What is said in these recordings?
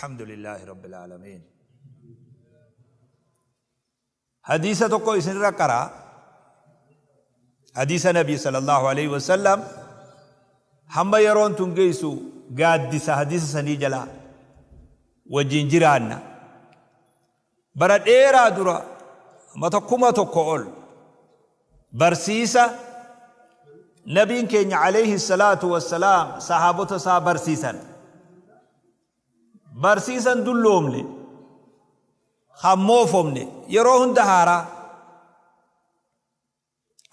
والحمد لله رب العالمين. حديثة تقو إسن رقرا حديث النبي صلى الله عليه وسلم هم يرون تنجيسو قادسة حديث سني جلا وجنجرانا برد إيرا درا ما تقوم تقول برسيسة نبي كين عليه الصلاة والسلام صحابته سا برسيسا برسيسا دلوم لي خموفهم لي يروهن دهارا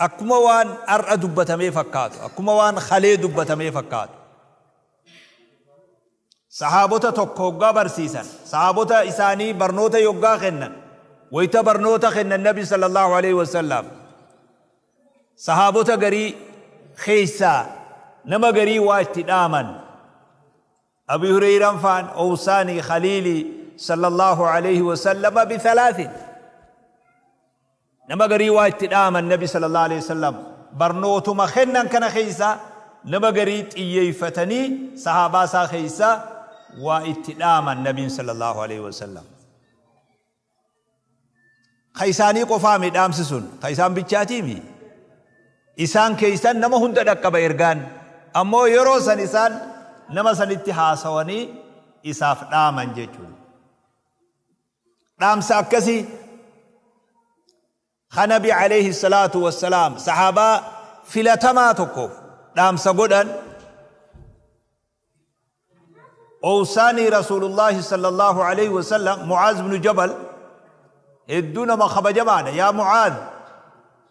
أكما وان أرأ دبتمي فكاتو أكما وان خلي دبتمي فكاتو صحابته تكوغا برسيسا صحابته إساني برنوتا يوغا خنن ويتا برنوتا خنن النبي صلى الله عليه وسلم صحابته غري خيسا نما غري واتي دامن أبي هريرة فان أوصاني خليلي صلى الله عليه وسلم بثلاث نما غري واتي دامن النبي صلى الله عليه وسلم برنوتو ما خنن كان خيسا نما غري تييفتني صحابة سا خيسا واتدام النبي صلى الله عليه وسلم خيساني قفامي دامسسون خيسان بيتشاتيمي إسان كيسان نما هند دقب إرغان أمو يروسان إسان نما سنتي حاسواني إساف دامن جيشون دامس أكسي خنبي عليه الصلاة والسلام صحابة فلتما تقف دامس قدن أوصاني رسول الله صلى الله عليه وسلم معاذ بن جبل ادونا ما خبجمانا يا معاذ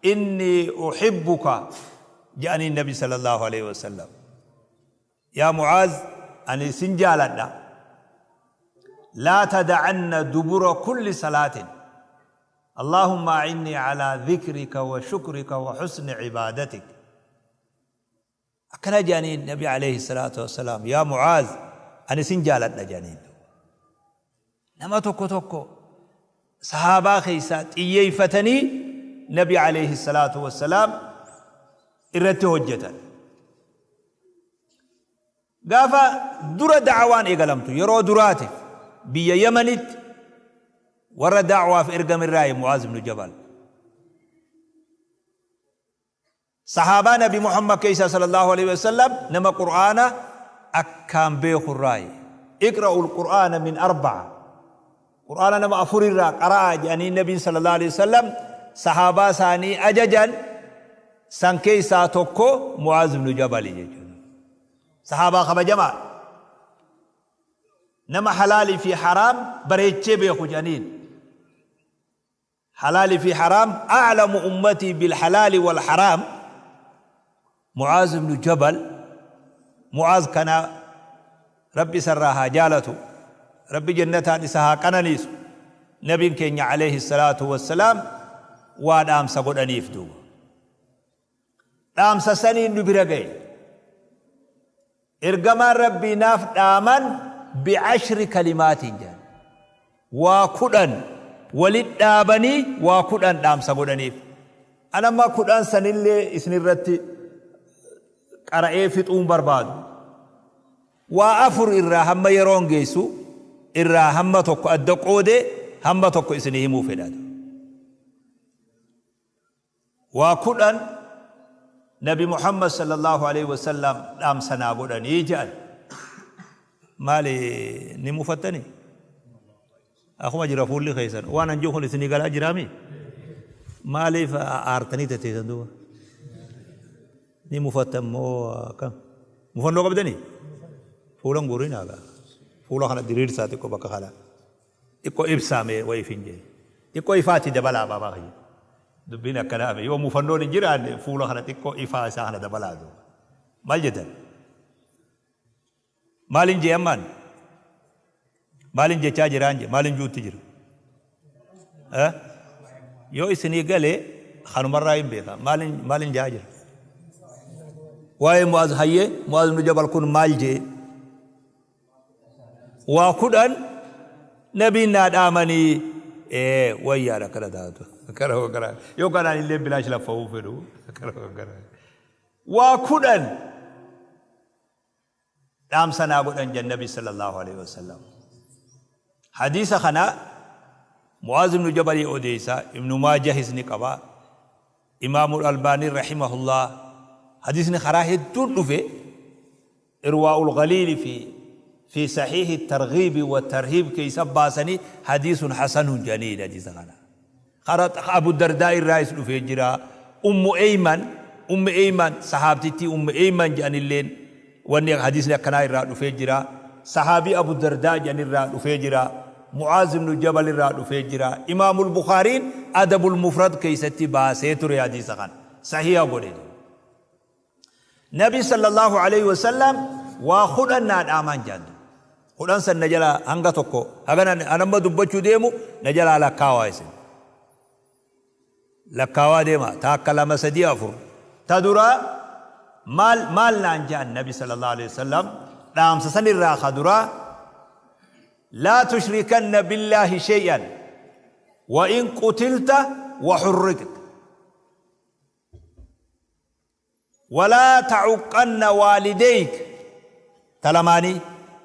إني أحبك جاءني النبي صلى الله عليه وسلم يا معاذ أني سنجالنا لا تدعن دبر كل صلاة اللهم أعني على ذكرك وشكرك وحسن عبادتك. أكنا جاني النبي عليه الصلاة والسلام يا معاذ أنا سنجالتنا جاني نما توكو توكو صحابة خيسات إيفتني نبي عليه الصلاة والسلام إرته هجة قافا در دعوان إقلمتو يرو دراته بي يمنت ورا دعوة في إرقام الرأي معاذ بن جبل صحابة نبي محمد كيسا صلى الله عليه وسلم نما قرآن أكام بيخ الرأي اقرأوا القرآن من أربعة قرآن نما أفر الرأي قرأ يعني النبي صلى الله عليه وسلم صحابة ساني أججا سان كيسا توكو معاذ بن جبل صحابة خبا جماعة نما حلالي في حرام بريتشي بيخو جانين حلالي في حرام أعلم أمتي بالحلال والحرام معاذ بن جبل. معاذ كان ربي سراها جالته ربي جنتها نساها قنانيس نبي كين عليه الصلاة والسلام وادام سقود أنيف دو دام سسنين نبرقين إرقمان ربي ناف داما بعشر كلمات جان وكدن ولد دابني وكدن دام سقود أنيف أنا ما كدن سنين لي إسنرتي قرأي فتون برباد وأفر إرى هم يرون جيسو إرى هم توك الدقودة هم توك إسنهم فداد وكدن نبي محمد صلى الله عليه وسلم دام سنابودن يجعل مالي نمفتني أخو ما جرى فول لي خيسن وأنا نجوخ لسني قال أجرامي مالي فأرتني تتيسن دوا نمفتن مو كم مفنو قبدني فولن غورين هذا فولا خنا درير ساتي كو بكا خلا إكو إبسامي ويفنجي إكو إفاتي دبلا بابا خي دبينا كلامي يوم مفنون جيران فولا خنا إكو إفا ساخنا دبلا دو مال جدا مالين جي أمان مالين جي تاجران جي مالين جو تجر أه يو إسني قالي خانو مرة يبيها مالين مالين جاجر واي معاذ هي معاذ بن جبل كون مال جي وكدن نبينا دامني إيه ويا ركلا داتو كره كره يو كان اللي بلاش لفو فدو كره كره وكدن دام سنا غدن النبي صلى الله عليه وسلم. Hadiisa kana Mu'aaz ibnu Jabalii odeeysa, Ibnu Maajahis ni qaba. Imaamul Albaaniin rahimahullah hadiisni karaa hedduun dhufe Irwaa'ul Ghaliili fi fi Sahiihi Targhiibi wa Tarhiib keeysa baasanii hadiisun hasanun jedhaniin hadiisa kana. Karaa Abu Dardaa irraayis dhufee jira. Ummu Eyman, Ummu Eyman, sahaabtittii Ummu Eyman jedhanilleen wanni hadiisni akkanaa irraa dhufee jira. Sahaabii Abu Dardaa jedhan irraa dhufee jira. Mu'aaz ibnu Jabal irraa dhufee jira. Imaamul Bukhaariin Adabul Mufrad keessatti baasee ture hadiisa kana. Sahiha godhe. Nabi sallallahu alaihi wasallam waa 10 naa dhaamaan jaan. 10 san na jalaa hanga tokko hagana anamma dubbachuu deemu na jalaa lakkaawaa isin. Lakkaawaa deema taakka 2 3 4. Ta duraa maal maal naan jaan Nabi sallallahu alaihi wasallam dhaamsa san irraa ka duraa laa tushrikanna billaahi shay'an wa in qutilta wa hurriqta. Walaa tacuqqanna waalideyk ta lamaanii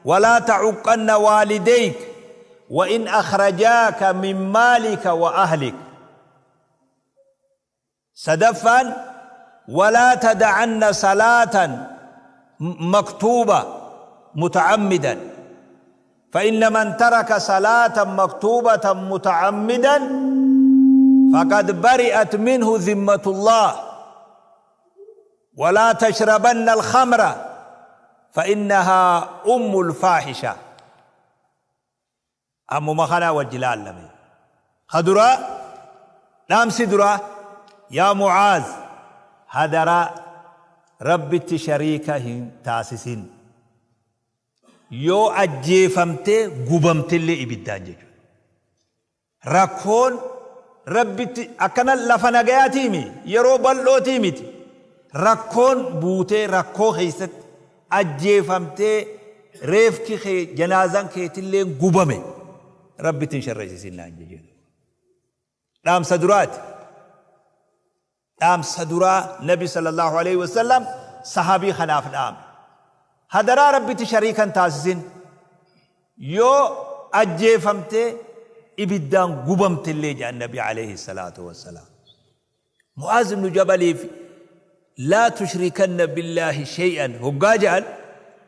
walaa tacuqqanna waalideyk wa in akhrajaaka min maalika wa ahlik sadaffaan walaa tadacanna salaatan maktuuba mutacammidan فإن من ترك صلاة مكتوبة متعمدا فقد برئت منه ذمة الله ولا تشربن الخمر فإنها أم الفاحشة أم مخنا والجلال لمي خدرا نام سدرا يا معاذ هدرا ربي شريكه تاسسين yoo ajjeefamtee gubamtellee ibiddaan jechuudha. Rakkoon Rabbitti akkana lafa nagayaatiimi yeroo bal'ootii miti. Rakkoon buutee rakkoo keessatti ajjeefamtee reefki kee janaazaan keetillee gubame Rabbitti hin sharreessisin naan jechuudha. Dhaamsa duraati. Dhaamsa duraa Nabi sallallahu alaihi wasallam sahabii kanaaf dhaame. Hadaraa Rabbitti shariika hin taasisin. Yoo ajjeefamtee ibiddaan gubamtellee jedhan Nabi alayhi salaatu wassalaam. Mu'aaz ibnu Jabaliif laa tushrikanna billaahi shay'an hoggaa jedhan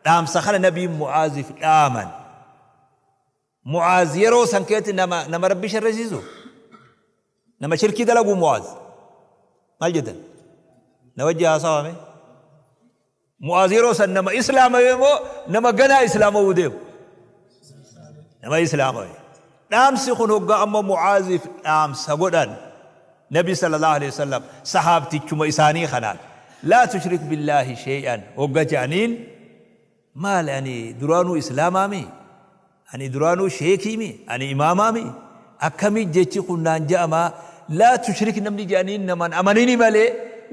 dhaamsa kana Nabiin Mu'aaziif dhaaman. Mu'aaz yeroo san keessatti nama nama Rabbi sharrisiisu nama shirkii dalagu Mu'aaz maal jettan na wajji haasawame Mu'aaz yeroo san nama islaamame moo nama ganaa islaamawuu deemu nama islaamame dhaamsi kun hoggaa amma Mu'aaziif dhaamsa godhan Nabi sallallahu alaihi wasallam sahaabtichuma isaanii kanaan laa tushrik billaahi shay'an hogga jedhaniin Maal ani duraanuu islaamaami? Ani duraanuu sheekiimi? Ani imaamaami? Akkami jechi kun naan ja'amaa? Laa tushrik namni je'aniin naman amanini malee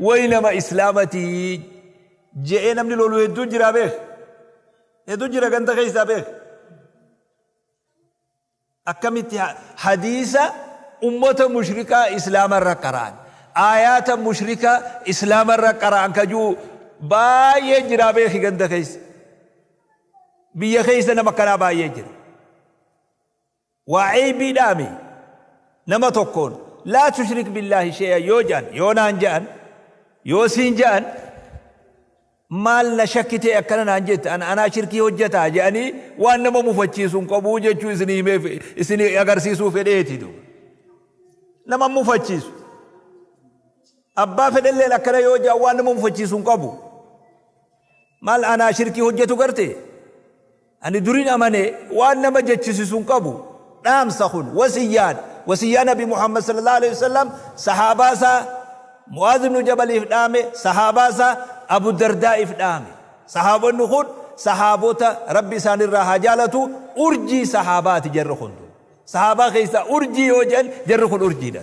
way nama islaamatii je'ee namni lolu hedduu jiraa beek. Hedduu jira ganda keessaa beek. Akkamitti hadiisa ummata mushrikaa islaama irra qara'an, aayaata mushrika islaama irra qara'an ka ji'u baay'ee jiraa beeki ganda keessa. Biyya keessa nama akkanaa baay'ee jira. Waa eeybiidhaami nama tokkoon laa tushrik billaahi shee'an yoo ja'an yoo naan ja'an yoo siin ja'an Maal na shakkitee akkana naan jette an anaa shirkii hojjataa jedhanii waan nama mufachiisu hin qabuu jechuu isinii himee isinii agarsiisuu fedheeti duuba. Nama mufachiisu. Abbaa fedhelleen akkana yoo jedhan waan nama mufachiisu hin qabu. Maal anaa shirkii hojjetu garte? Ani durin amane waan nama jechisisu hin qabu. Dhaamsa kun wasiyyaan wasiyyaa Nabi Muhammad sallallahu alaihi wasallam sahaabaa isaa Mu'aaz ibn Jabaliif dhaame, sahaabaa isaa Abu Dardaa'iif dhaame. Sahaabonni kun sahaabota Rabbi isaanirraa haa jaalatu urjii sahaabaati jarri kun. Sahaabaa keessaa urjii yoo jedhan jarri kun urjiidha.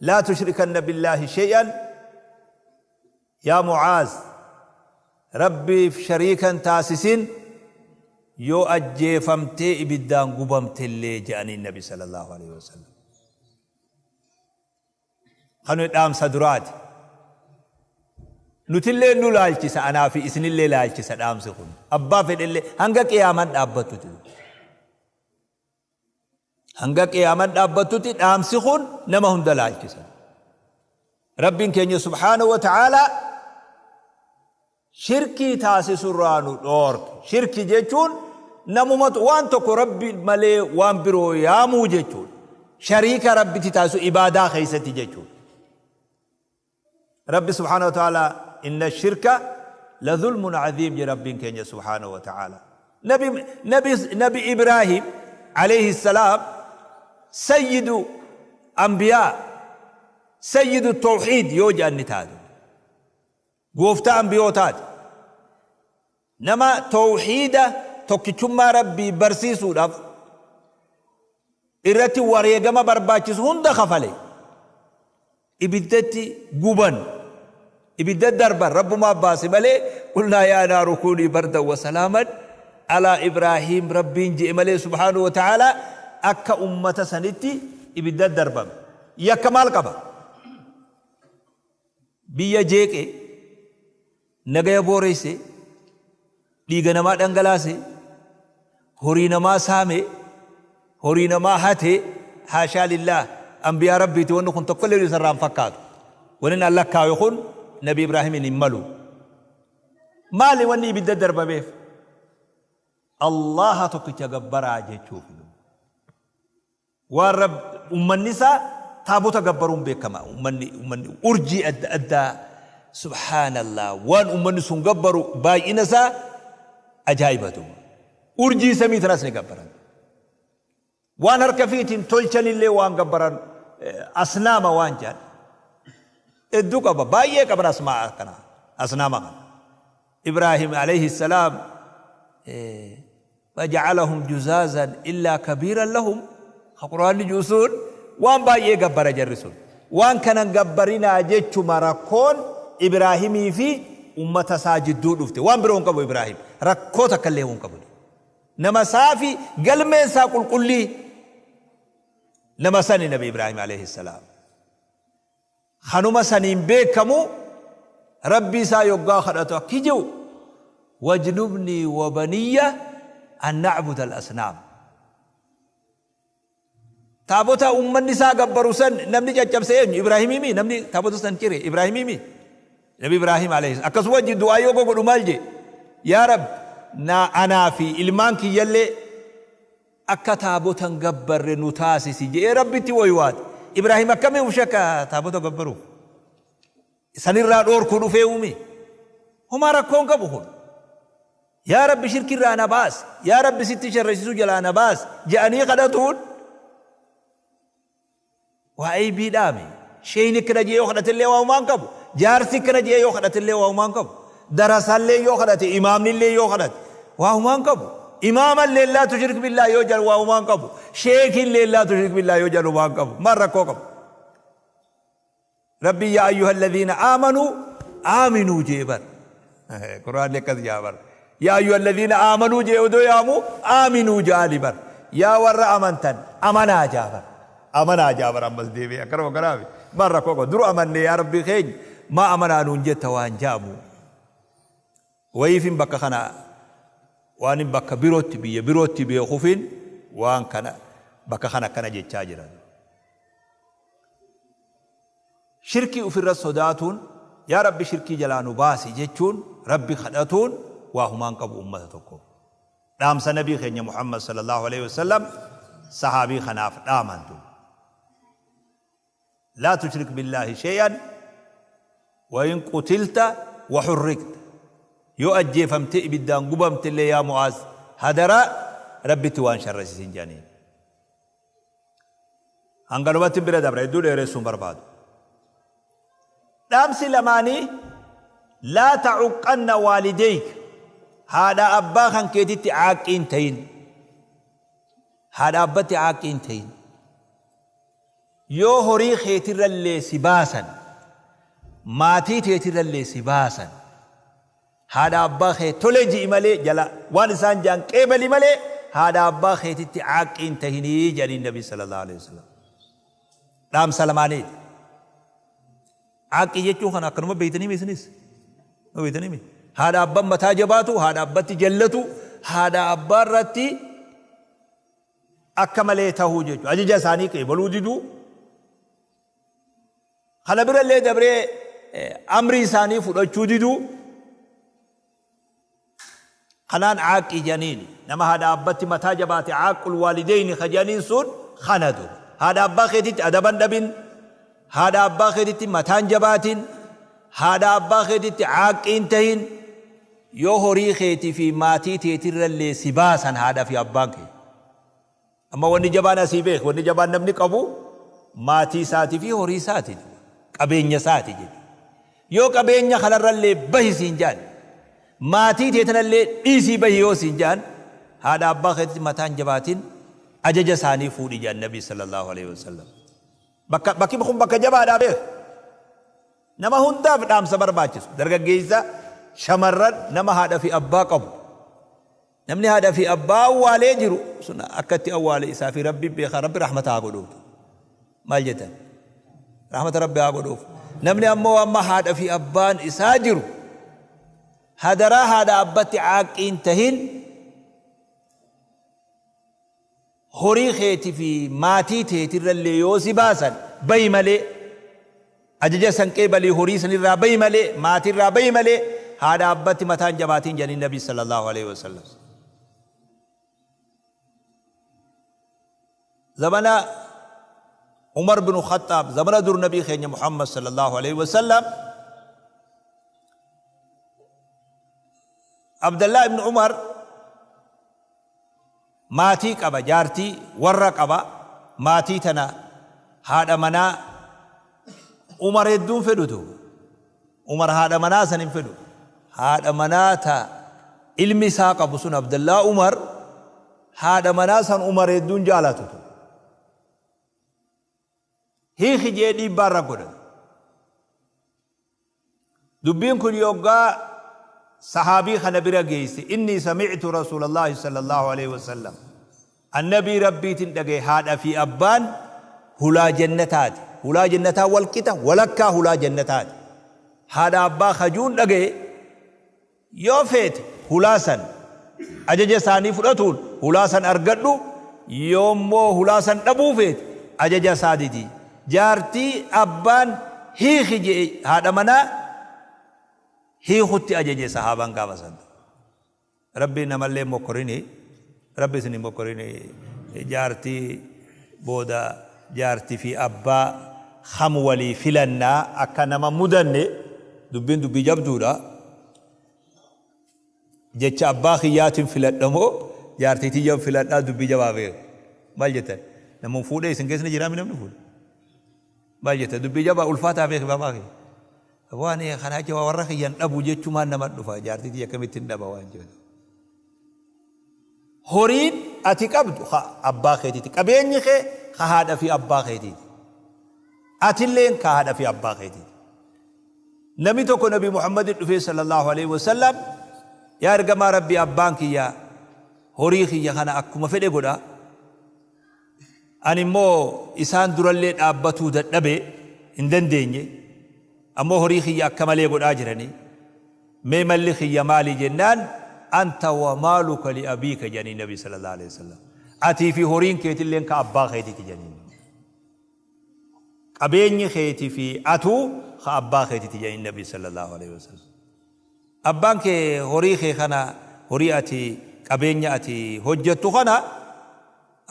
Laa tushrikanna billaahi shay'an Yaa Mu'aaz! Rabbiif shariika hin taasisin, yoo ajjeefamtee ibiddaan gubamtellee je'aniin Nabi sallallaahu aleyhi wa sallam. Kuni dhaamsa duraati. Nutillee nu laalchisa, anaa fi isinillee laalchisa dhaamsi kun. Abbaa fedhellee hanga qiyaamaan dhaabbattuti. Hanga qiyaamaan dhaabbattuti dhaamsi kun nama hunda laalchisa. Rabbiin keenya subhaanahu wa ta'aalaa shirkii taasisurraa nu dhoorke. Shirki jechuun namumatu waan tokko Rabbi malee waan biroo yaamuu jechuudha. Shariika Rabbitti taasisu ibaadaa keessatti jechuudha. Rabbi subhaanahu wa ta'aalaa inna shirka la zulmun aziim jedhe Rabbiin keenya subhaanahu wa ta'aalaa. Nabi Ibraahim alayhi salaam sayyidu anbiyaa, sayyidu tawxiid yoo jedhan ni taatu. Gooftaa ambiyootaati. Nama tawxiida tokkichummaa Rabbii barsiisuudhaaf irratti wareegama barbaachisu hunda kafale. Ibiddatti guban, ibidda darban, Rabbumaa baase malee, qulnaa yaa naaru kuunii bardan wa salaaman alaa Ibraahiim Rabbiin je'e malee subhaanahu wa ta'aalaa akka ummata sanitti ibidda darbame. Yakka maal qaba? Biyya jeeqe, nagaya booreyse, dhiiga namaa dhangalaase, horii namaa saame, horii namaa hate, haashaa lillaah, anbiyaa Rabbiiti wanni kun tokkollee isarraa hin fakkaatu. Wanni an lakkaawe kun Nabi Ibraahimiin hin malu. Maali wanni ibidda darbameef? Allaha tokkicha gabbaraa jechuuf. Waan Rabb ummanni isaa taabota gabbaruun beekama. Ummanni urjii adda addaa, subhaanallah, waan ummanni sun gabbaru baay'ina isaa ajaa'ibatu. Urjii samii tanas ni gabbaran. Waan harka fiitiin tolchanillee waan gabbaran, asnaama waan jedhan. Hedduu qaba, baay'ee qaban asmaa kana, asnaama kana. Ibraahim alayhi salaam faja'alahum juzaazan illaa kabiiran lahum ka Qur'aanni jiru sun waan baay'ee gabbara jarri sun. Waan kanan gabbarinaa jechuma rakkoon Ibraahimii fi ummata isaa jidduu dhufte. Waan biroo hin qabu Ibraahim. Rakkoo takka illee hin qabu. Nama isaa fi galmeen isaa qulqullii nama sani Nabi Ibraahim alayhi salaam. Kanuma saniin beekamu Rabbi isaa yoggaa kadhatu akki jiru, wajnubnii wa baniyya an na'buda al-asnaam. Taabota ummanni isaa gabbaru san namni caccabse eenyu? Ibraahimiimi? Namni taabota san cire Ibraahimiimi? Nabi Ibraahim alayhi akkasuma wajji du'aa yoo godhu maal jee? Yaa Rabbi, na anaa fi ilmaan kiyyallee akka taabotan gabbarre nu taasisi jedhee Rabbitti waywaate. Ibraahim akkamii uf shakka taabota gabbaruuf? Sanirraa dhoorkuu dhufee uumi. Homaa rakkoon qabu kun. Yaa Rabbi shirkirraa na baasi, yaa Rabbi sitti sharrasisuu jalaa na baasi jedhanii kadhatuun waa aybiidhaami. Sheeyni akkana jedhee yoo kadhatellee waa homaan qabu. Jaarsi akkana jedhee yoo kadhatellee waa homaan qabu. Darasaallee yoo kadhate, imaamnillee yoo kadhate waa homaan qabu. Imaamallee laa tushrik billaa yoo jedhan waa homaan qabu. Sheekillee laa tushrik billaa yoo jedhan homaan qabu. Maal rakkoo qabu? Rabbi yaa ayyuhalladhiina aamanuu aaminuu jee bar. Qur'aanni akkas jaa bar. Yaa ayyuhalladhiina aamanuu jee odoo yaamu aaminuu jaali bar. Yaa warra amantan amanaa jaa bar. Amanaa jaa bar ammas deebi'ee akkanuma kanaafi. Maal rakkoo qabu? Dura amannee yaa Rabbii keenya maa amanaa nuun jetta waan jaamu. Wayiifin bakka kana waan bakka birootti biyya birootti beekuufin waan kana bakka kana akkana jechaa jiran. Shirkii ofirra sodaatuun, yaa Rabbi shirkii jalaa nu baasi jechuun Rabbi kadhatuun waa humaan qabu ummata tokko. Dhaamsa Nabii keenya Muhammad sallallahu alaihi wasallam sahaabii kanaaf dhaamantu. Laa tushrik billaahi shay'an wa in qutilta wa hurrikta. Yoo ajjeefamtee ibiddaan gubamte illee yaa Mu'aaz hadaraa Rabbitti waan sharrasisin jedhaniin. Hanganumatti bira dabra, hedduu dheeressuu hin barbaadu. Dhaamsi lamaanii, laa tacuqqanna waalideyk, haadha abbaa kan keetitti caaqqii hin ta'in. Haadha abbatti caaqqii hin ta'in. Yoo horii keetirrallee si baasan, maatii teetirrallee si baasan, haadha abbaa kee tole ji'i malee, jala waan isaan ja'an qeebali malee haadha abbaa keetitti caaqqii hin tahinii jedhaniin Nabi sallallahu alaihi wasallam. Dhaamsa lamaaniiti. Caaqqii jechuun kana akkanuma beeytanii isinis? Beektanii haadha abbaan mataa jabaatu, haadha abbatti jallatu, haadha abbaa irratti akka malee tahuu jechuudha. Ajaja isaanii qeebaluu diduu. Kana birallee dabree amrii isaanii fudhachuu diduu. Kanaan caaqii jedhaniini. Nama haadha abbatti mataa jabaate, caaqul waalideyni ka jedhaniin sun kana duuba. Haadha abbaa keetitti adaban dhabin, haadha abbaa keetitti mataan jabaatin, haadha abbaa keetitti caaqiin tahin, yoo horii keetii fi maatii teetirrallee si baasan haadha fi abbaan kee. Amma wanni jabaan asii beek, wanni jabaan namni qabu maatii isaatii fi horii isaati, qabeenya isaati jechuudha. Yoo qabeenya kanarrallee bahi siin jaan, maatii teetanallee dhiisii bahi yoo siin jaan, haadha abbaa keetitti mataan jabaatin, ajaja isaanii fuudhi jaan Nabi sallallahu alaihi wasallam. Bakki kun bakka jabaadhaa beek. Nama hundaaf dhaamsa barbaachisu. Dargaggeessa, shamarran, nama haadha fi abbaa qabu. Namni haadha fi abbaa awwaalee jiru sun akkatti awwaale isaa fi Rabbi beeka. Rabbi rahmata haa godhuuf. Maal jettan? Rahmata Rabbi haa godhuuf. Namni ammoo amma haadha fi abbaan isaa jiru, hadaraa haadha abbatti caaqiin tahin, horii keetii fi maatii teetirrallee yoo si baasan bahi malee, ajaja san qeebalii horii sanirraa bahi malee, maatirraa bahi malee, haadha abbatti mataan jabaatiin jedhanii Nabi sallallahu alaihi wasallam. Zamana Umar bin Khattaab, zamana dur Nabii keenya Muhammad sallallahu alaihi wasallam, Abdallah ibn Umar maatii qaba, jaartii warra qaba. Maatii tana haadha manaa Umar hedduun fedhutu. Umar haadha manaa san hin fedhu. Haadha manaa ta ilmi isaa qabu sun, Abdallah Umar haadha manaa san Umar hedduun jaalatu. Hiiki jee dhiibbaa irra godhan. Dubbiin kun yoggaa sahaabii kana bira geesse, inni sami'tu rasuulallahi sallallahu alaihi wasallam, annabii Rabbiitin dhagaye, haadha fi abbaan hulaa jannataati, hulaa jannataa walqixa, walakkaa hulaa jannataati haadha abbaa kajuun dhagaye. Yoo feete hulaa san ajaja isaanii fudhatuun hulaa san argadhu, yoommoo hulaa san dhabuu feete ajaja isaa didi, jaartii abbaan hiiki je'e haadha manaa hiikutti ajaje sahaabaan gaafa san. Rabbi namallee mokkorini, Rabbi isin mokkorini. Jaartii booda jaartii fi abbaa kam walii filannaa akka nama mudanne, dubbiin dubbii jabduudha. Jecha abbaa kiyyaatiin filadhamoo jaartii tiyyan filadhaa, dubbii jabaa beeku. Maal jettan? Namni fuudhee isin keessa ni jiraami? Namni fuudhe maal jettan? Dubbii jabaa ulfaataa beeku. Babaa kiyya waan kana jecha warra kiyyan dhabu jechumaan nama dhufa, jaartii tiyya akkamittiin dhaba waan jedhu. Horiin ati qabdu ha abbaa keetiiti, qabeenyi kee ka haadha fi abbaa keetiiti, atilleen ka haadha fi abbaa keetiiti. Namni tokko Nabi Muhammadin dhufee sallallahu alaihi wasallam, yaa ergamaa Rabbii, abbaan kiyya horii kiyya kana akkuma fedhe godha, ani immoo isaan durallee dhaabbatuu dadhabe, hin dandeenye, ammoo horii kiyya akka malee godhaa jiranii, mee malli kiyya maali jennaan, anta wa maaluka li abiika jedhanii Nabi sallallahu alaihi wasallam. Atii fi horiin keetilleen ka abbaa keetiiti jedhanii. Qabeenyi keetii fi atuu ka abbaa keetiiti jedhanii Nabi sallallahu alaihi wasallam. Abbaan kee horii kee kana, horii ati, qabeenya ati hojjettu kana,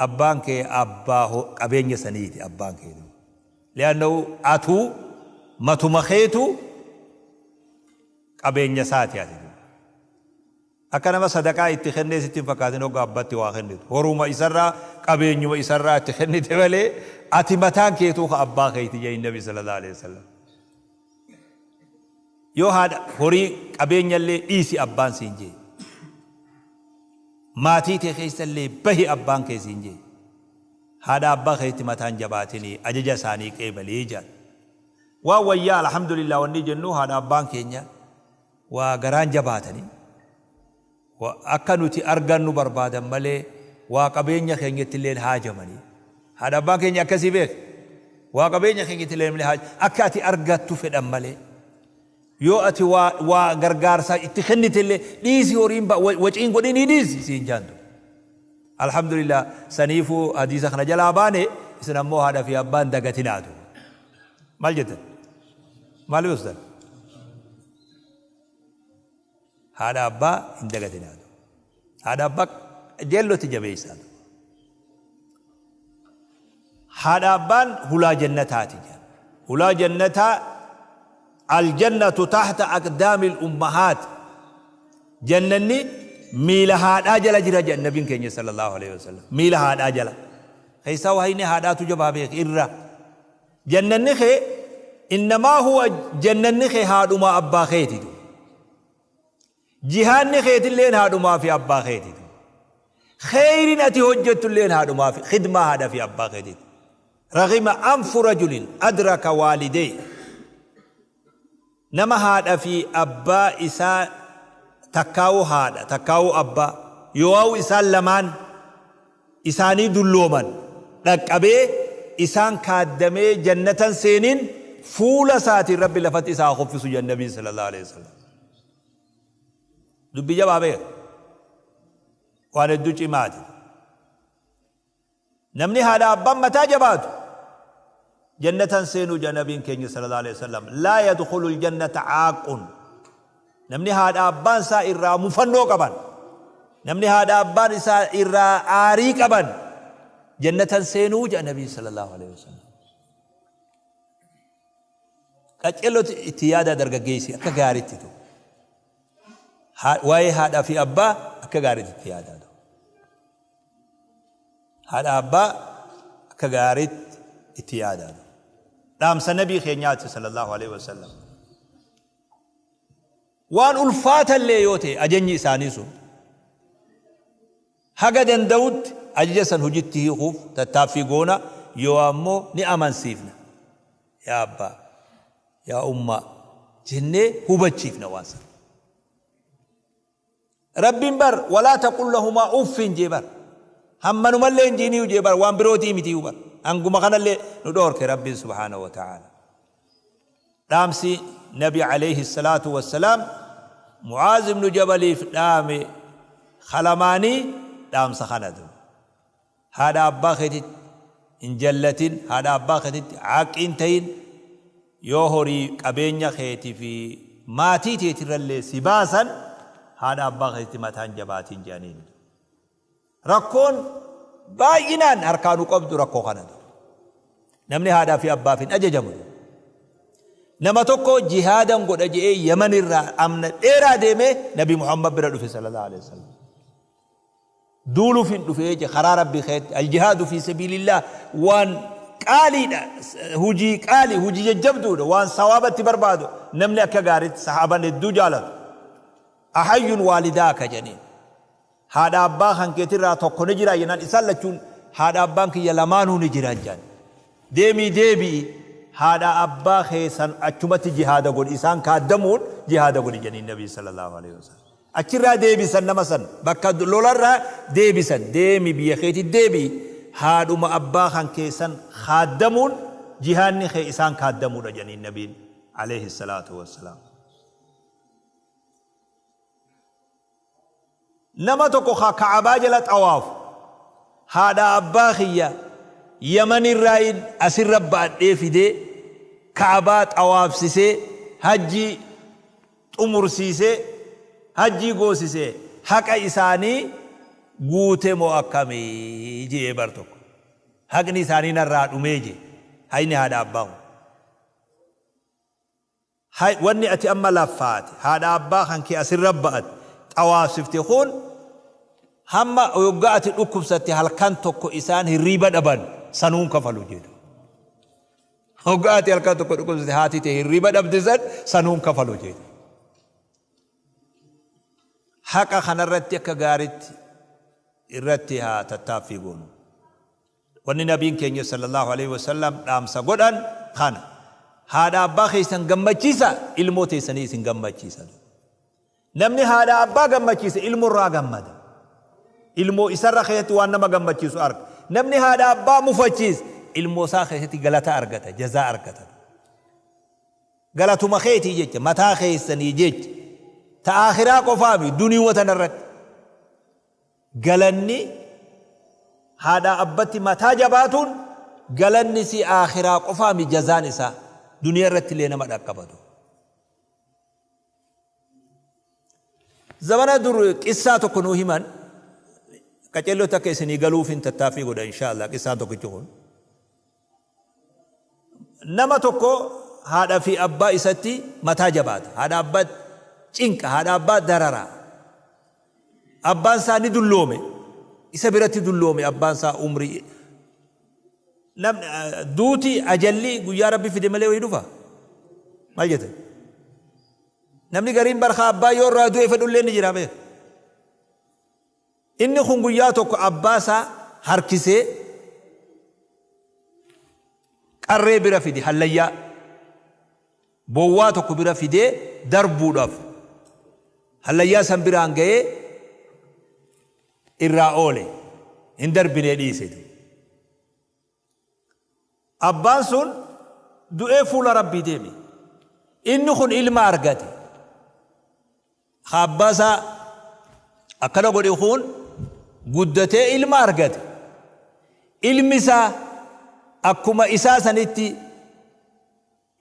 abbaan kee abbaa qabeenya saniiti abbaan kee. Li'annahu atuu matuma keetu qabeenya isaati ati. Akka nama sadaqaa itti kennee sitti hin fakkaatin hoggaa abbatti waa kennitu. Horuma isarraa, qabeenyuma isarraa itti kennite malee, ati mataan keetuu ka abbaa keeti jedhin Nabi sallallahu alaihi wasallam. Yoo haadha horii qabeenyallee dhiisi abbaan siin jee, maatii tee keessallee bahi abbaan kee siin jee, haadha abbaa keetti mataan jabaatinii ajaja isaanii qeebalii jedhan. Waan wayyaa alhamdulillah wanni jennu, haadha abbaan keenya waa garaan jabaatanii akka nuti argannu barbaadan malee waa qabeenya keenyatti illee haajamanii. Haadha abbaan keenya akkasii beek, waa qabeenya keenyatti illee akka ati argattu fedhan malee. Yoo ati waa gargaarsaa itti kennitellee, dhiisi, horiin waciin godhinii dhiisi siin jaantu. Alhamdulillah, saniifuu hadiisa kana jalaa baane. Isin ammoo haadha fi abbaan dagatinaatu. Maal jettan? Maal ustaz? Haadha abbaa hin dagatinaatu. Haadha abbaa jeellotti jabeessaatu. Haadha abbaan hulaa jannataati jedha. Hulaa jannataa, aljannatu tahta aqdaami ummahaat. Jannanni miila haadhaa jala jira jedha nabiin keenya sallallahu alaihi wasallam. Miila haadhaa jala. Keessaa wahayni haadhaatu jabaa beek irra. Jannanni kee innamaa huwa jannanni kee haadhumaa abbaa keetitu. Jihaanni keetilleen haadhumaa fi abbaa keetitu. Kheyrin ati hojjettulleen haadhumaa fi khidmaa haadha fi abbaa keetitu. Raghima anfu rajulin adraka waalidee. Nama haadha fi abbaa isaa, takkaa'uu haadha takkaa'uu abbaa, yoo isaan lamaan isaanii dullooman dhaqqabee isaan kaaddamee jannatan seeniin, fuula isaatiin Rabbi lafatti isaa kuffisu jedhan Nabiin sallallahu alaihi wasallam. Dubbii jabaa beeka. Waan hedduu cimaati. Namni haadha abbaan mataa jabaatu jannatan seenuu jedha Nabiin keenya sallallahu alaihi wasallam. Laa yadkhulu aljannata caaqun. Namni haadha abbaan isaa irraa mufannoo qaban, namni haadha abbaan isaa irraa aarii qaban jannatan seenuu jedha Nabiin sallallahu alaihi wasallam. Qacellotti itti yaada dargaggeessi, akka gaariitti tu. Waa'ee haadhaa fi abbaa akka gaariitti itti yaadaa. Haadha abbaa akka gaariitti itti yaadaa. Dhaamsa nabii keenyaati sallallahu alaihi wasallam. Waan ulfaatallee yoo ta'e, ajajni isaanii sun haga danda'utti ajaja san hojitti hiikuuf tattaaffii goona, yoo ammoo ni amansiifna. Yaa abbaa, yaa ummaa jennee hubachiifna waan sana. Rabbiin bar walaa taqul lahumaa uffin jee bar. Hammanumallee hin jiiniyu jee bar, waan birootii mitiyu bar. Hanguma kanallee nu dhoorke Rabbiin subhaanahu wa ta'ala. Dhaamsi Nabi alayhi salaatu wassalaam Mucaaz ibnu Jabaliif dhaame kalamaanii dhaamsa kanatu. Haadha abbaa keetitti hin jallatin, haadha abbaa keetitti haaqiin ta'in, yoo horii qabeenya keetii fi maatii teetirrallee si baasan haadha abbaa keetitti mataan jabaatiin jedhaniin. Rakkoon baay'inaan harkaa nu qabdu rakkoo kanatu. Namni haadhaa fi abbaaf hin ajajamu. Nama tokko jihaadan godha je'ee Yaman irraa amna dheeraa deemee Nabi Muhammad bira dhufe sallallahu alaihi wasallam. Duuluuf hin dhufee je karaa Rabbii keetti, aljihaadu fi sabiilillah waan qaaliidha, hujii qaalii, hujii jajjabduudha, waan sawaabatti barbaadu namni akka gaariitti sahaaban hedduu jaalatu. Ahayyun waalidaaka jedhaniin. Haadha abbaa kan keetirraa tokko ni jira jennaan, isaan lachuun haadha abbaan kiyya lamaanuu ni jiran jedhan. Deemii deebi'i, haadha abbaa keessan achumatti jihaada godhi, isaan kaaddamuun jihaada godhi jedhaniin Nabii sallallahu alaihi wasallam. Achirraa deebisan nama san, bakka lolarraa deebisan, deemi biyya keetti deebi'i, haadhuma abbaa kan keessan kaaddamuun jihaanni kee isaan kaaddamuudha jedhaniin Nabiin alayhi salaatu wassalaam. Nama tokko ka Ka'abaa jala xawaafu, haadha abbaa kiyya Yaman irraayin asirra ba'adhee fidee Ka'abaa xawaafsisee hajjii xumursiisee hajjii goosisee haqa isaanii guute moo akkamii je'ee bar tokko. Haqni isaanii narraa dhumee jee. Hayni haadha abbaa kun. Wanni ati amma laffaate haadha abbaa kan kee asirra ba'ate xawaafsifte kun, hamma yoggaa ati dhukkubsatte halkan tokko isaan hirriiba dhaban sanuun kafalu jedhu. Hoggaa ati halkan tokko dhukkubsatte haati ta'e hirriiba dhabde san sanuun kafalu jedhu. Haqa kanarratti akka gaaritti irratti haa tattaaffii goonu. Wanni nabiin keenya sallallahu alaihi wasallam dhaamsa godhan kana. Haadha abbaa keessan gammachiisa, ilmoo teessanii isin gammachiisa. Namni haadha abbaa gammachiise ilmoo irraa gammada. Ilmoo isarra keessatti waan nama gammachiisu arga. Namni haadha abbaa mufachiise ilmoo isaa keessatti galata argata, jazaa argata. Galatuma keetii jecha, mataa keessanii jecha, ta aakhiraa qofaami, duniuma tanarratti galanni haadha abbatti mataa jabaatuun galanni si aakhiraa qofaami, jazaan isaa duniyaa irratti illee nama dhaqqabatu. Zamana dur qissaa tokko nuu himan, qaceellotti akka isinii galuuf hin tattaaffii godha insha Allah. Qissaan tokkichi kun nama tokko haadha fi abbaa isatti mataa jabaata, haadha abbaa cinqa, haadha abbaa darara. Abbaan isaa ni dulloome, isa biratti dulloome. Abbaan isaa umrii namni duuti ajalli guyyaa Rabbi fide malee wayii dhufa. Maal jette? Namni gariin barkaa abbaa yoo irraa du'e fedhullee ni jira beeka. Inni kun guyyaa tokko abbaa isaa harkisee qarree bira fide, hallayyaa bowwaa tokko bira fidee darbuudhaaf hallayyaa san biraan ga'ee irraa oole, hin darbinee dhiise. Abbaan sun du'ee fuula Rabbii deeme. Inni kun ilma argate. Abbaa isaa akkana godhe kun guddatee ilma argate. Ilmi isaa akkuma isaa sanitti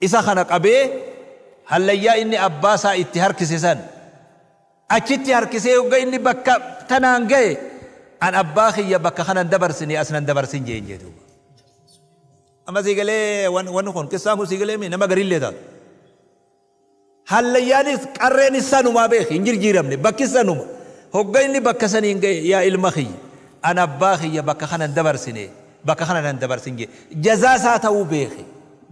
isa kana qabee hallayyaa inni abbaa isaa itti harkise san achitti harkisee, hogga inni bakka tanaan ga'e, "An abbaa kiyya bakka kanan dabarsine, as nan dabarsin" jeen jedhu. Amma sii galee wanni kun, qissaan kun sii galee nama gariillee taatu. Hallayyaanis qarreenis sanumaa beeki, hin jirjiiramne, bakki sanuma. Hogga inni bakka saniin ga'e, "Yaa ilma kiyya, an abbaa kiyya bakka kanan dabarsine, bakka kana nan dabarsin" jee. Jazaa isaa ta'uu beeki.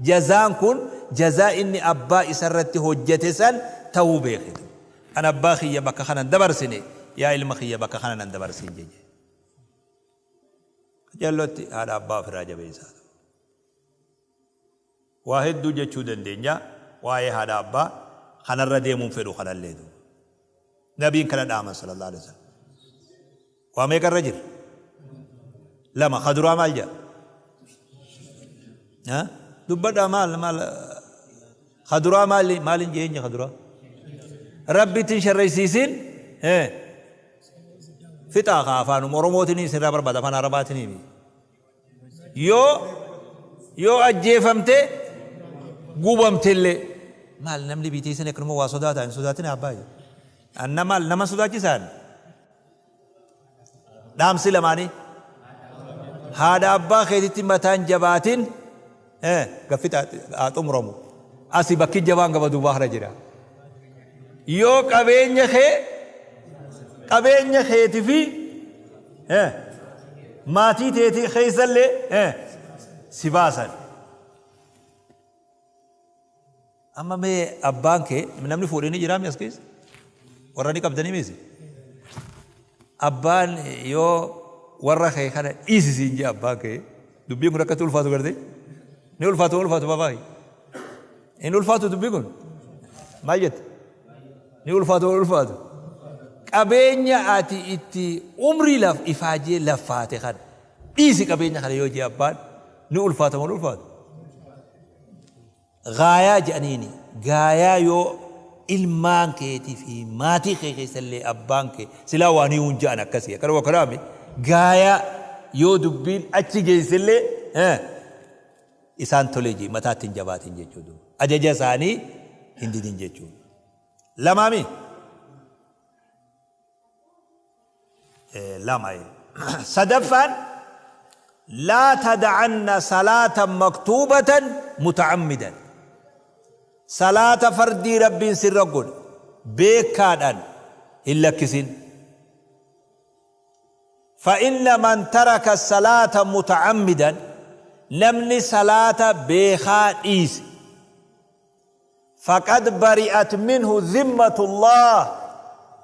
Jazaan kun jazaa inni abbaa isarratti hojjete san ta'uu beeki. "An abbaa kiyya bakka kanan dabarsine, yaa ilma kiyya, bakka kana nan dabarsin" jee. Jallotti haadha abbaa ofirraa jabeessaa. Waa hedduu jechuu dandeenya waa'ee haadha abbaa, kanarra deemuun fedhu kanallee. Nabiin kana dhaaman sallallahu alaihi wasallam. Waa meeqarra jira? Lama. Ka duraa maal jedha? Dubbadhaa, maal maal? Ka duraa maali? Maalin jeenya ka duraa? Rabbitti hin sharraysiisin. Fixaa ka afaanuma Oromootiin isinirraa barbaada, afaan Arabaatiin. Yoo ajjeefamte gubamtellee maal namni biitee isin akkanuma waa sodaata? Hin sodaatin abbaa. Anna maal nama sodaachisaan? Dhaamsi lamaanii haadha abbaa keetitti mataan jabaatin gaffixa haa xumuramu. Asi bakki jabaan gama duubaa kana jira. Yoo qabeenya kee, qabeenya keeti fi maatii teetii keessallee si baasan. Amma mee abbaan kee, namni fuudhee ni jiraami as keessa? Warra ni qabdanii miisi? Abbaan yoo warra kee kana dhiisisiin jee abbaan kee, dubbiin kun akkatti ulfaatu gartee? Ni ulfaatu, ulfaatu babaa? Hin ulfaatu dubbiin kun? Maal jette? Ni ulfaatu, ulfaatu? Qabeenya ati itti umrii laf ifaajee laffaate kana dhiisi, qabeenya kana yoo jee abbaan, ni ulfaata moo ulfaatu? Gaayaa jedhaniini gaayaa yoo ilmaan keetii fi maatii kee keessallee abbaan kee silaa waan hiwuun jedhan akkasii akkana wakkanaami, gaayaa yoo dubbiin achi geessellee isaan tolee jee mataatti hin jabaatin jechuudha. Ajaja isaanii hin didin jechuudha. Lamaami? Lama. Sadaffaan, laa tada'anna salaata maktuubatan muta'ammidan. Salaata fardii Rabbiin sirra godhe beekaadhaan hin lakkisin. فإن من ترك الصلاة متعمدا، namni salaata beekaa dhiise، فقد برئت منه ذمة الله،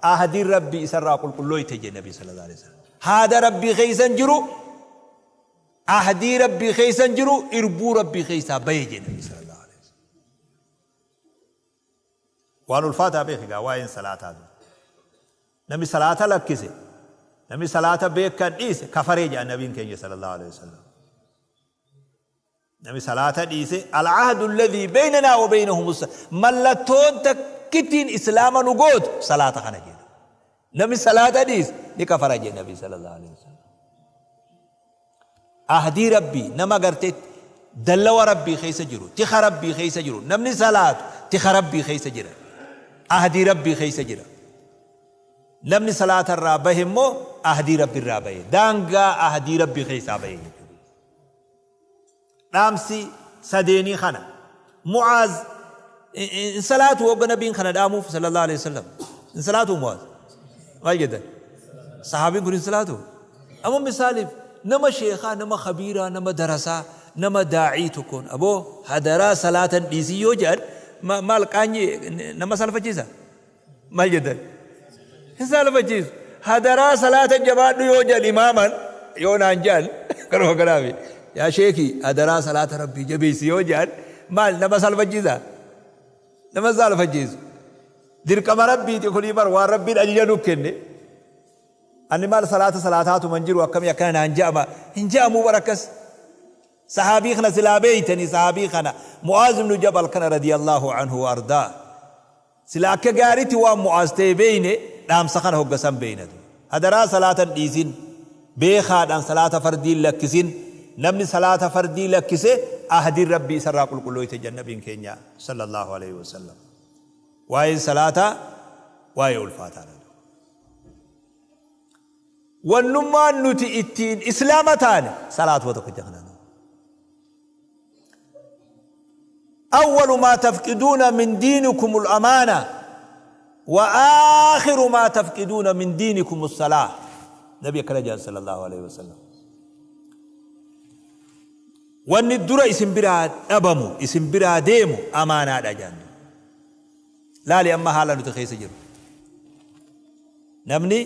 ahdi Rabbii isarraa qulqullooyte jee Nabi sallallahu alaihi wasallam. Haada Rabbii keeysan jiru, ahdii Rabbii keeysan jiru, irbuu Rabbii keeysaa baye jee Nabi sallallahu alaihi wasallam. Waan ulfaataa beeki gaa waa'een salaataa. Namni salaata lakkise, namni salaata beekan dhiise, kafaree jedha nabiin keenya sallallahu alaihi wasallam. Namni salaata dhiise, al-ahdu alladhii baynanaa wa baynahum mallattoon takkittiin islaama nu gootu salaata kana jedha. Namni salaata dhiise ni kafara jedhe Nabi sallallahu alaihi wasallam. Ahdii Rabbii nama gartee dallawa Rabbii keessa jiru, tika Rabbii keessa jiru, namni salaatu tika Rabbii keessa jira. Ahdii Rabbii keessa jira. Namni salaata irraa bahe immoo ahdii Rabbi irraa bahe. Daangaa ahdii Rabbii keessaa bahe jechuudha. Dhaamsi sadeenii kana. Mu'aaz hin salaatu hogga nabiin kana dhaamuuf sallallahu alaihi wasallam. Hin salaatu Mu'aaz. Maal jettan? Sahaabiin kun hin salaatu? Amma misaaliif nama sheekaa, nama khabiiraa, nama darasaa, nama daa'ii tokkoon aboo hadaraa salaatan dhiisii yoo jedhan maal qaanyi nama salfachiisa? Maal jettan? Hin saalfachiisu. Hadaraa salaata jabaadhu yoo jedhan imaaman yoo naan jedhan kanuma kanaafi. Yaa sheekii hadaraa salaata Rabbii jabeessi yoo jedhan maal nama saalfachiisa? Nama saalfachiisu. Dirqama Rabbiiti kunii bar waan Rabbiin ajaja nu kenne. Ani maal salaata salaataatuma hin jiru akkamii akkana naan je'ama hin je'amuu bar akkas. Sahaabii kana silaa beeytanii sahaabii kana Mu'aaz ibnu Jabal kana radiyallahu anhu wa ardaa. Sila akka gaaritti waan Mu'aaz ta'e beeyne dhaamsa kana hogga san beeyna ture. Hadaraa salaata hin dhiisin, beekaadhaan salaata fardii hin lakkisin, namni salaata fardii lakkise ahdiin Rabbii isarraa qulqullooyte jedhan Nabiin keenya sallallahu aleyhi wasallam. Waa'een salaataa waa'ee ulfaataadha. Wannummaan nuti ittiin islaama taane salaatuma tokkicha kanaan. أول ما تفقدون من دينكم الأمانة وآخر ما تفقدون من دينكم الصلاة. نبي كرجال صلى الله عليه وسلم. Wanni dura isin biraa dhabamu, isin biraa deemu amaanaadha jedhan. Laali amma haala nuti keessa jiru. Namni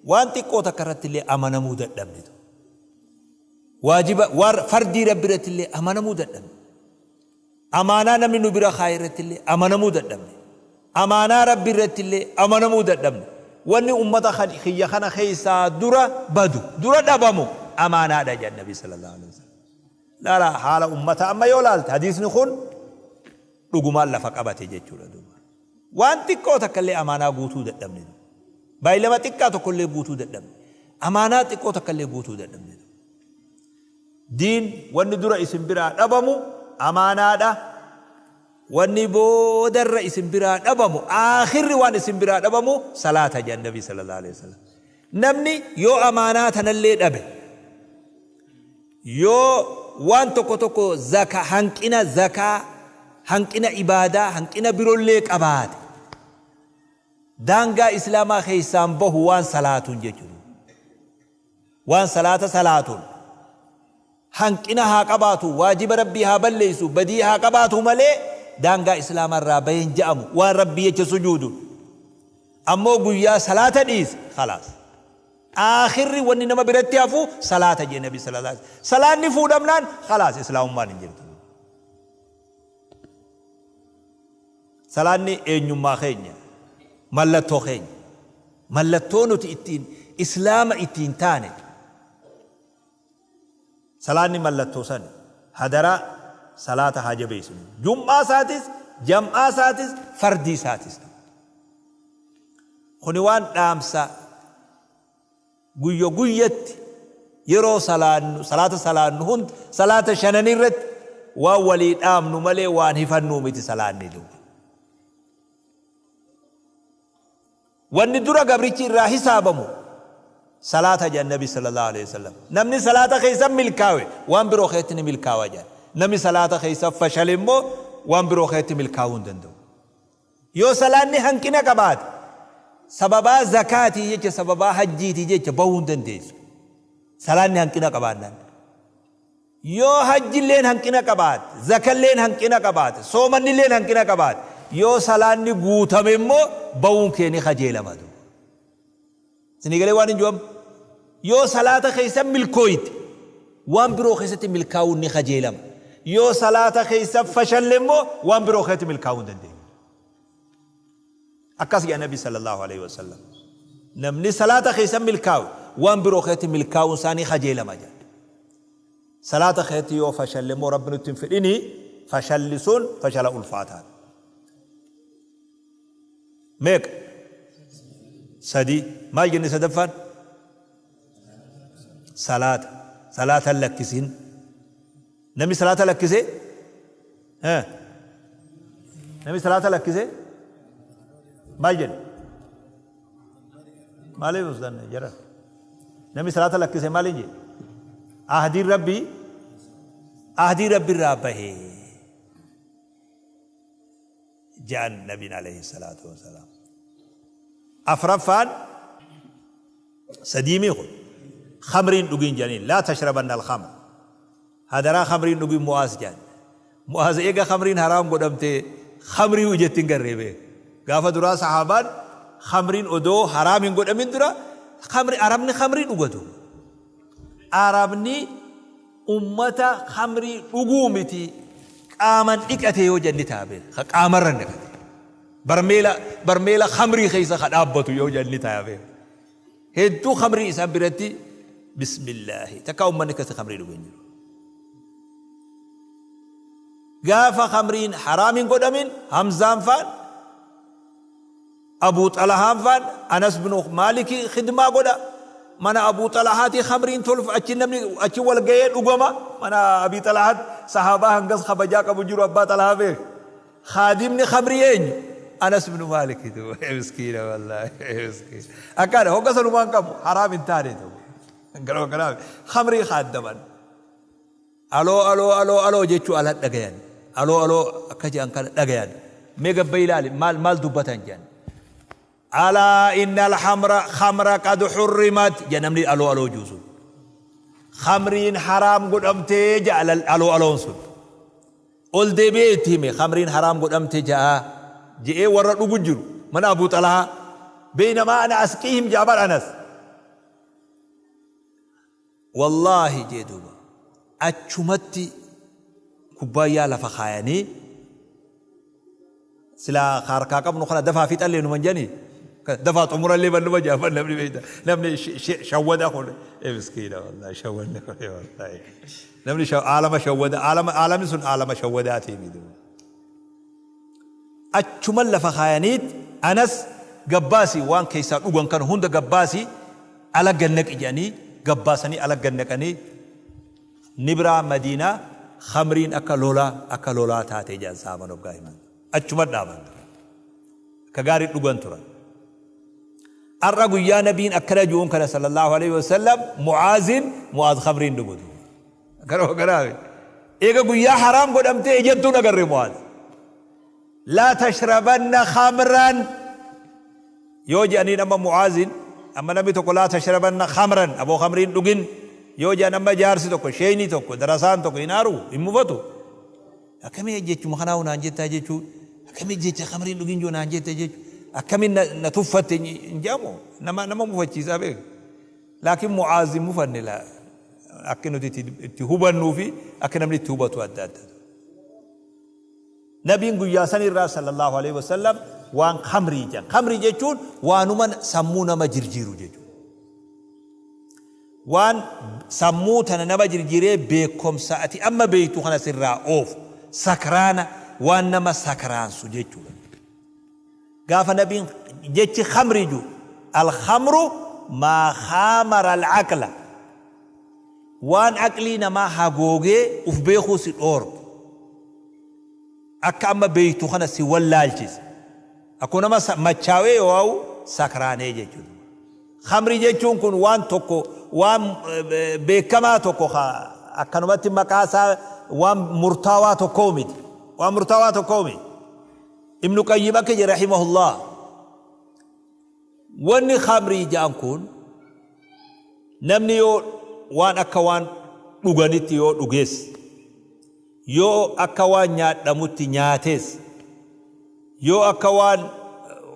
waan xiqqoo takka irratti illee amanamuu dadhabne. Waajiba fardii Rabbi irratti illee amanamuu dadhabne. Amaanaa namni nu bira kaa'e irratti illee amanamuu dadhabne. Amaanaa Rabbi irratti illee amanamuu dadhabne. Wanni ummata kiyya kana keessaa dura badu, dura dhabamu amaanaadha jedhan Nabi sallallahu alaihi wasallam. Laala haala ummata amma yoo laalte hadiisni kun dhugumaan lafa qabate jechuudha duuba. Waan xiqqoo takka illee amaanaa guutuu dadhabne. Baay'ilama xiqqaa tokko illee guutuu dadhabne. Amaanaa xiqqoo takka illee guutuu dadhabne. Diin wanni dura isin biraa dhabamu amaanaadha. Wanni boodarra isin biraa dhabamu aakhirri waan isin biraa dhabamu salaata jedhan Nabi sallallahu alaihi wasallam. Namni yoo amaanaa tanallee dhabe, yoo waan tokko tokko zaka hanqina zakaa, hanqina ibaadaa, hanqina birollee qabaate daangaa islaamaa keessaan bahu waan salaatuun jechuudha. Waan salaata salaatuun hanqina haa qabaatu, waajiba Rabbii haa balleessu, badii haa qabaatu malee daangaa islaamaa irraa baheen je'amu waan Rabbii jecha sujuuduun. Ammoo guyyaa salaata dhiise khalaas. Aakhirri wanni nama biratti hafu salaata jedhe Nabi sallallahu alaihi wasallam. Salaanni fuudhamnaan khalaas islaamummaan hin jirtu. Salaanni eenyummaa keenya, mallattoo keenya, mallattoo nuti ittiin islaama ittiin taane. Salaanni mallattoo sani. Hadaraa salaata haa jabeessinu. Jum'aa isaatis, jam'aa isaatis, fardii isaatis. Kuni waan dhaamsa guyya guyyatti yeroo salaannu, salaata salaannu hunda, salaata shanan irratti waan walii dhaamnu malee waan hifannuu miti salaanni duuba. Wanni dura gabrichi irraa hisaabamu salaata jedhan Nabi sallallahu alaihi wasallam. Namni salaata keessa milkaawe waan biroo keessatti ni milkaawa jedhan. Namni salaata keessa fashale immoo waan biroo keessatti milkaa'uu hin danda'u. Yoo salaanni hanqina qabaate sababaa zakaatii jecha, sababaa hajjiitii jecha bahuu hin dandeessu. Salaanni hanqina qabaannaan. Yoo hajjilleen hanqina qabaate, zakalleen hanqina qabaate, soomannilleen hanqina qabaate, yoo salaanni guutame immoo bahuun kee ni kajeelama. Isinii galee waan hin ju'amu. Yoo salaata keessa milkooyte waan biroo keessatti milkaa'uun ni kajeelama. Yoo salaata keessa fashalle immoo waan biroo keessatti milkaa'uu hin dandeenyu. Akkas jedha Nabi sallallahu alaihi wasallam. Namni salaata keessa milkaa'u waan biroo keessatti milkaa'uun isaa ni kajeelama jedha. Salaata keetti yoo fashalle immoo Rabbi nutti hin fedhini, fashalli sun fashala ulfaataadha. Meeqa? Sadii. Maal jenne sadaffaan? Salaata. Salaata hin lakkisin. Namni salaata lakkise? Namni salaata lakkise? Maal jedhe? Maaliif ustan jara? Namni salaata lakkise maaliin jedhe? Ahdiin Rabbii ahdii Rabbi irraa bahee jedhan Nabiin alayhi salaatu wasalaam. Afraffaan sadiimii kun khamriin dhugiin jedhaniin laa tashrabanna al-khamr. Hadaraa khamrii hin dhugin Mu'aaz jedhan. Mu'aaz eega khamriin haraam godhamte khamrii ijatti hin garree beek. Gaafa duraa sahaabaan khamriin odoo haraam hin godhamin dura khamri arabni khamrii dhugatu. Arabni ummata khamrii dhuguu miti qaaman dhiqate yoo jedhan ni ta'a beek. Ka qaamarra hin dhiqate. Barmeela barmeela khamrii keessa ka dhaabbatu yoo jedhan ni ta'a beek. Hedduu khamrii isaan biratti bismillaahi takkaa ummanni akkasitti khamrii dhuge hin jiru. Gaafa khamriin haraam hin godhamin Hamzaan faan Abuu Xalahaan faan Anas bin Maaliki khidmaa godha. Mana Abuu Xalahaatii khamriin tolf achi namni achi wal ga'ee dhugama. Mana Abii Xalahaat sahaabaa hangas kabajaa qabu jiru abbaa Xalahaa beek. Khaadimni khamrii eenyu? Anas ibnu Maaliki duuba. Ee miskiina wallaahi ee miskiina. Akkana hogga sanumaan qabu haraam hin taane duuba. Garuu kanaaf khamrii khaaddaman. Aloo aloo aloo aloo jechuu ala dhagayan. Aloo aloo akka jedhan kana dhagayan. Mee gabba ilaali maal maal dubbatan jedhan. Alaa inna alhamra khamra qad hurrimat jedha namni aloo aloo jiru sun. Khamriin haraam godhamtee jedha aloo aloon sun. Ol deebi'ee itti hime, Khamriin haraam godhamte ja'a je'ee warra dhugu jiru mana Abuu Xalhaa beynamaa ana asqiihim ja'a bar Anas. Wallaahi jee duuba achumatti kubbaayyaa lafa kaayanii Silaa ka harkaa qabnu kana dafaa fixallee numa hin jedhanii? Dafaa xumurallee ban numa jedha ban namni beekta. Namni shawwada kun ee miskiina wallahi shawwanni kun wallahi. Namni aalama shawwada aalama aalamni sun aalama shawwadaatii miti. Achuman lafa kaayaniit Anas gabbaasi waan keessaa dhugan kana hunda gabbaasi ala gad naqi jedhanii gabbaasanii ala gad naqanii Ni biraa Madiinaa khamriin akka lolaa akka lolaa taate jedhan sahaaban hoggaa himan. Achuma dhaaban. Akka gaarii dhugan turan. Har'a guyyaa nabiin akkana ju'uun kana sallallahu alaihi wasallam Mu'aazin Mu'aaz khamriin dhugu duuba. Garuu garaafi. Eega guyyaa haraam godhamtee ijattuun agarre Mu'aaz. Laa tashrabanna khamran yoo je'aniin amma Mu'aazin amma namni tokko laa tashrabanna khamran aboo khamrii hin dhugin yoo je'an amma jaarsi tokko sheeyni tokko darasaan tokko hin aaru hin mufatu akkamii jechuma kanaa naan jettaa jechuu akkamii jecha khamrii hin dhugin joo naan jette jechuu akkamiin na, na tuffatte hin je'amu nama nama mufachiisaa beeku laakiin Mu'aaz hin mufanne laa akki nuti itti, itti hubannuu fi akka namni itti hubatu adda adda. Nabiin guyyaa san irraa sallallaahu aleyhi wa sallam waan khamrii jedhan. Khamrii jechuun waanuma sammuu nama jirjiiru jechuudha. Waan sammuu tana nama jirjiiree beekkomsa ati amma beektu kana sirraa oofu. Sakraana waan nama sakraansu jechuudha. Gaafa Nabiin jechi khamrii jiru al-khamru maa khaamara al-aqla waan aqlii namaa hagoogee uf beekuu si dhoorgu. Akka amma beektu kana si wallaalchise. Akkuma nama machaawee yoo'au sakraanee jechuudha. Khamrii jechuun kun waan tokko waan beekamaa tokko ka akkanumatti maqaa isaa waan murtaawaa tokkoo miti. Waan murtaawaa tokkoo miti. Ibnu Qayyim akka jedhe rahimahullah wanni khamrii jedhan kun namni yoo waan akka waan dhuganitti yoo dhugees Yoo akka waan nyaadhamutti nyaates, yoo akka waan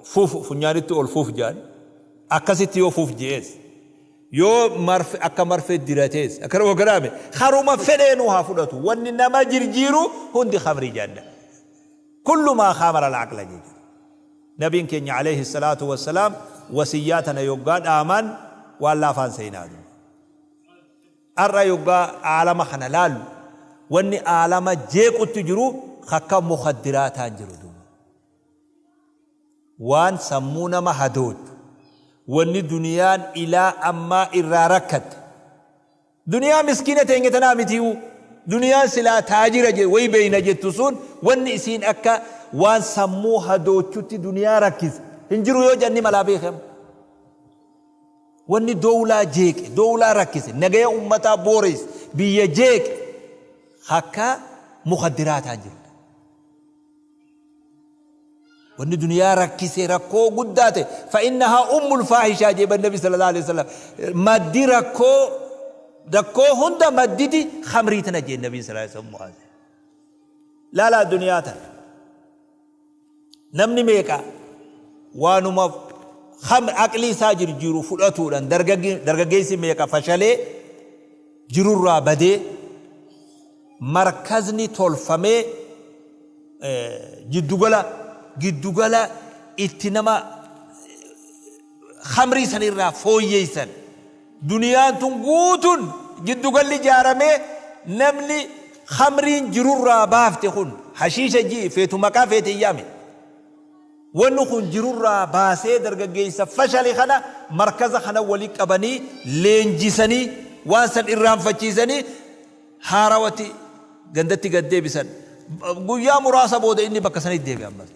fuf funyaanitti ol fuf jedhan akkasitti yoo fuf je'es, yoo marfe akka marfee diratees, akkana garaame karuma fedheenuu haa fudhatu wanni nama jirjiiru hundi khamrii jedhan. Kullu maa khaamara al-aqla jechuudha. Nabiin keenya alayhi salaatu wassalaam wasiyyaa tana yoggaa dhaaman waan laafaan seenaa. Har'a yoggaa aalama kana laallu, wanni aalama jeequtti jiru akka mukaddiraataan jiru duuba. Waan sammuu nama hadoochu, wanni duniyaan ilaa ammaa irraa rakkatte. Duniyaa miskiina teenya tanaa mitiiyu, duniyaan silaa taajira wayi beeyna jettu sun, wanni isiin akka waan sammuu hadoochutti duniyaa rakkise hin jiru yoo jenni malaa beekamu. Wanni doowlaa jeeqe, doowlaa rakkise, nagaya ummataa booreesse, biyya jeeqe akka mukaddiraataan jiru. Wanni duniyaa rakkise rakkoo guddaa ta'e, fa'innahaa ummul faahishaa jee Nabi sallallahu alaihi wasallam, maddi rakkoo hunda madditi khamrii tana jee Nabi sallallahu alaihi wasallam. Laalaa duniyaa tana. Namni meeqa waanuma aqlii isaa jirjiiru fudhatuudhaan dargaggeessi meeqa fashalee jirurraa badee, markazni tolfamee giddugala itti nama khamrii sanirraa fooyyeessan, duniyaan tun guutuun giddugalli ijaaramee, namni khamriin jirurraa baafte kun, hashiisha jii feetu maqaa feete iyyaame, wanni kun jirurraa baasee dargaggeessa fashale kana markaza kana walii qabanii leenjisanii, waan san irraanfachiisanii haarawatti gandatti gad deebisan. Guyyaa muraasa booda inni bakka sanitti deebi'a ammas.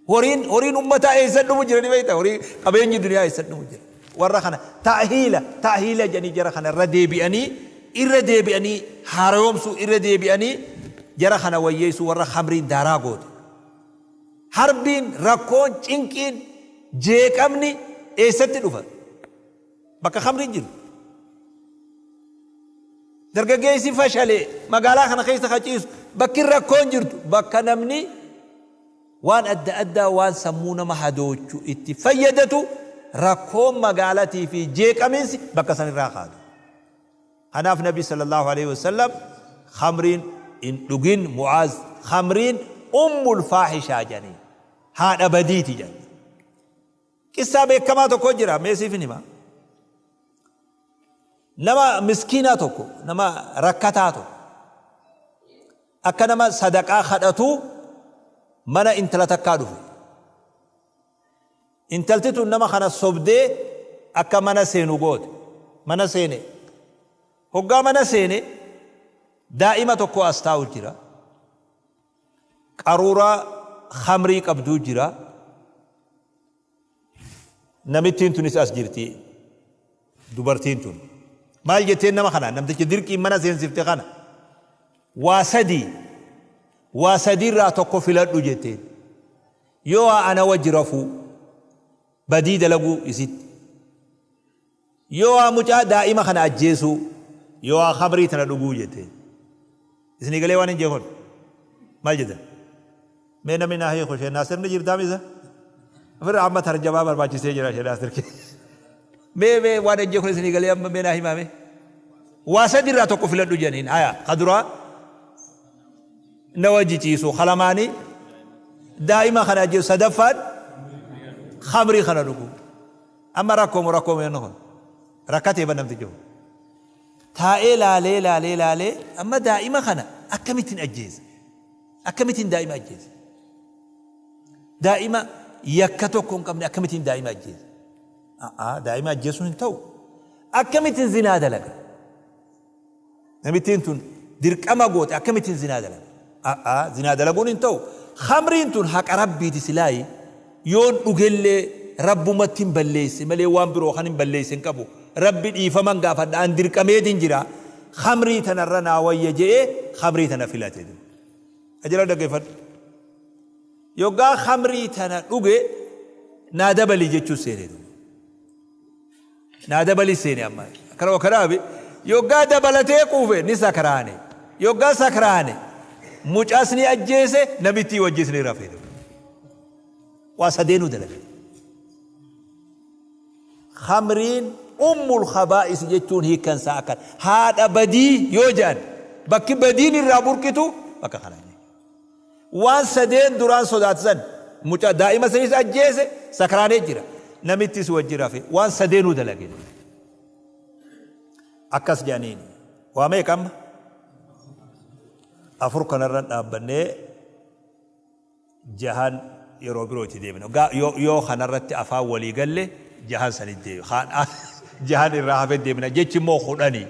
Horiin ummataa eessan dhumu jira ni beekta, horii qabeenyi duniyaa eessan dhumu jira? Warra kana ta'hiila jedhanii jara kana irra deebi'anii haaromsuu, irra deebi'anii jara kana wayyeessuu, warra khamriin daaraa goote. Harbiin, rakkoon, cinqiin, jeeqamni eessatti dhufa? Bakka khamriin jiru. Dargaggeessi fashalee magaalaa kana keessa kaciisu, bakki rakkoon jirtu bakka namni waan adda addaa, waan sammuu nama hadoochu itti fayyadatu, rakkoon magaalatii fi jeeqamiinsi bakka san irraa kaatu. Kanaaf Nabi sallallahu alaihi wasallam khamriin hin dhugin Mu'aaz, khamriin ummul faahishaa jedhanii, haadha badiiti jedhan. Qissaa beekamaa tokko jira, meesiif hin hima. Nama miskiinaa tokko, nama rakkataa tokko, akka nama sadaqaa kadhatu mana intala takkaa dhufe. Intalti tun nama kana sobdee akka mana seenu goote. Mana seene. Hoggaa mana seene, daa'ima tokko as taa'u jira. Qaruuraa khamrii qabduu jira. Namittiin tunis as jirti. Dubartiin tun. Maal jetteen nama kana, namticha dirqiin mana seensifte kana? Waa sadii irraa tokko filadhu jetteen. Yoo ana wajji rafuu, badii dalaguu isitti. Yoo waa mucaa daa'ima kana ajjeesuu, yoo waa khamrii tana dhuguu jetteen. Isinii galee waan hin jeekon? Maal jettan? Mee namni naa hiiku, ishee Naasirni jirtaa misa? Ofirraa amma tarjamaa barbaachisee jira ishee Naasir. Mee waan hin jeekon isinii galee amma mee naa himaa mee? Waa sadi irraa tokko filadhu jedhaniin. Haya, ka duraa na wajji ciisu, kalamaanii daa'ima kana ajjeesu, sadaffaan khamrii kana dhugu. Amma rakkoomu rakkoomu yennu kun rakkatee ban namtichi kun. Taa'ee laalee laalee laalee, amma daa'ima kana akkamittiin ajjeesa? Akkamittiin daa'ima ajjeesa? Daa'ima yakka tokko hin qabne akkamittiin daa'ima ajjeesa? Daa'ima ajjeesuun hin ta'u. Akkamittiin zinaa dalaga? Namittiin tun dirqama goote, akkamittiin zinaa dalaga? Zinaa dalaguun hin ta'u. Khamriin tun haqa Rabbiiti, silaayi yoon dhugellee Rabbumatti hin balleesse malee waan biroo kan hin balleesse hin qabu. Rabbi dhiifaman gaafadha, an dirqameetiin jira. Khamrii tanarra naa wayya je'ee khamrii tana filate. Ajala dhaggeeffadhu. Yoggaa khamrii tana dhuge, naa dabali jechuu seene. Naa dabali seene amma. Akkana kanaafi yoggaa dabalatee quufe ni sakraane. Yoggaa sakraane, mucaas ni ajjeese, namittii wajjis ni rafe. Waa sadeenuu dalage. Khamriin ummul khabaa'is jechuun hiikkan isaa akkan, haadha badii yoo jedhan, bakki badiin irraa burqitu bakka kana. Waan sadeen duraan sodaatisan, mucaa daa'ima sanis ajjeese, sakraanee jira. Namittis wajji rafe, waan sadeenuu dalage. Akkas jedhaniin. Waa meeqa amma? 4 kanarra dhaabbannee jahan yeroo biroo itti deebina. Yoo kanarratti afaan walii galle jahan sanitti deebina. Jahan irraa hafe deebina. Jechi immoo 10.